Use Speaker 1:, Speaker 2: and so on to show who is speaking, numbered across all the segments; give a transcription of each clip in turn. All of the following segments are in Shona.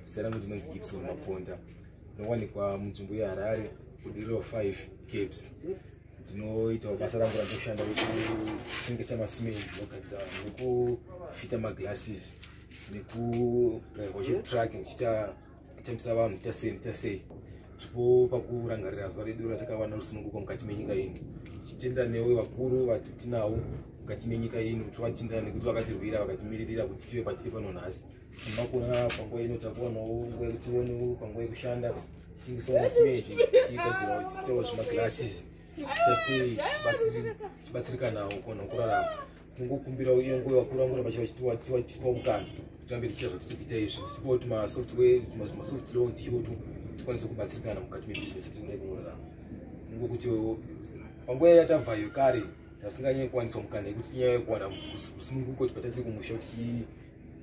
Speaker 1: Zita rangu ndinonzi Gibson Maponda. Ndinowanikwa munzvimbo yeHarare, Budiriro 5 Caps. Ndinoitawo basa rangu randinoshanda rekutengesa masimende, ndinogadzira nekufita maglasses nekudriva chitruck ndichiita kutambisa vanhu, ndiita sei ndiita sei. Tipo pakurangarira zuva redu ratakawana rusununguko mukati menyika ino, tichitenda newe vakuru vatinawo mukati menyika ino, tovatenda nekuti vakatirwira, vakatimiririra kuti tive patiri pano nhasi. Tinokuona panguva ino, takuwanawo nguva yekuti tionewo panguva yekushanda, tichitengesawo masimende, tichigadzirawo, tichiitawo zvimaglasses, tichiita sei tichibatsirikanawo kuona kurarama. Tingokumbirawo iyo nguva vakuru vangu vachitipa mukana tirambe tichiita zvatiri kuita izvi, tichipawo tumasoftware, tumasoft loans ichoto tikwanise kubatsirikana mukati mebhizinesi tinoda kunorarama. Ngokuti panguva yatabvayo kare tasinganyanyi kuwaniswa mukana yekuti tinyanye kuwana rusununguko kuti patatiri kumusha kuti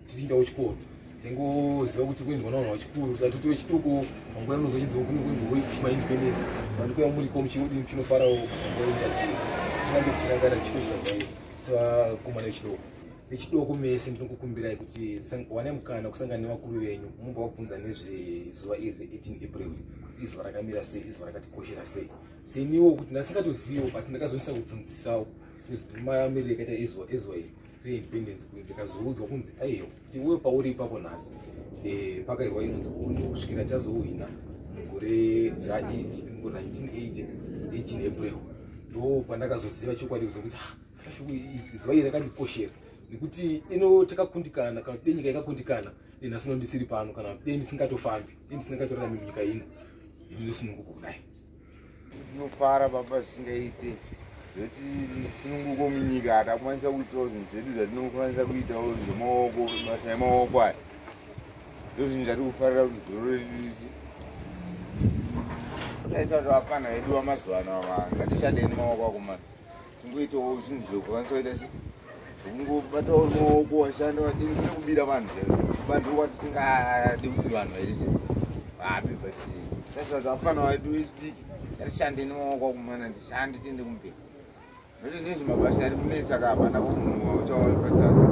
Speaker 1: tichiindawo chikoro, tingoziva kuti kuendwa navanhu vachikuru, saka toti vechiduku panguva yamunozwa chinzi kune kuendwa kumaindependence, vanhu kuya muriko muchidini, muchinofarawo panguva ino yatiri. Tirambe tichirangarira, tichikoshesa zuva iri sevakomana vechidoko. Vechidoko mese, ndinokukumbirai kuti wane mukana kusangana nevakuru venyu, mumbovabvunza nezvezuva iri re18 April, kuti izuva rakamira sei, izuva rakatikoshera sei. Seniwo kuti ndasingatoziviwo, asi ndakazonisa kubvunzisawo mamiriro akaita ezuva iri reindependence, ndikazoudzwa kunzi aiwa, kuti uwe pauri ipapo nhasi, pakairwa inonzi hondo kusvikira tazouhina mugore ra1980, 18 April. Ndo pandakazoziva chokwadi kuza kuti, ah, saka shoko zuva iri rakandikoshera nekuti ino takakundikana, kana kuti dei nyika yakakundikana, dei nhasi no ndisiri pano, kana dei ndisingatofambi, dei ndisingatorarami munyika ino inosununguko kudai.
Speaker 2: Tinofara baba zvisingaite zvoti sununguko munyika, hatakwanisa kuitawo zvinhu zvedu zvatinokwanisa kuitawo zvemaoko, basa emaoko aya. Ndo zvinhu zvatiri kufarira kuti zororo redu risi taisa kuti vapfana vedu vamazuva ano ava, ngatishandei nemaoko akomana, tingoitawo zvinhu zvokwanisa kuita se kungobatawo maoko, washanda wadini, kune kubira vanhu chaizvo. Vanhu kwatisingadi kuti vanhu vaite vapi, but taisa kuti vapfana vedu vechidiki, ngatishandei nemaoko akomana, tishande tiende kumberi, nokuti nezvemabasa ari kunetsa ka, hapana munhu wauchaona.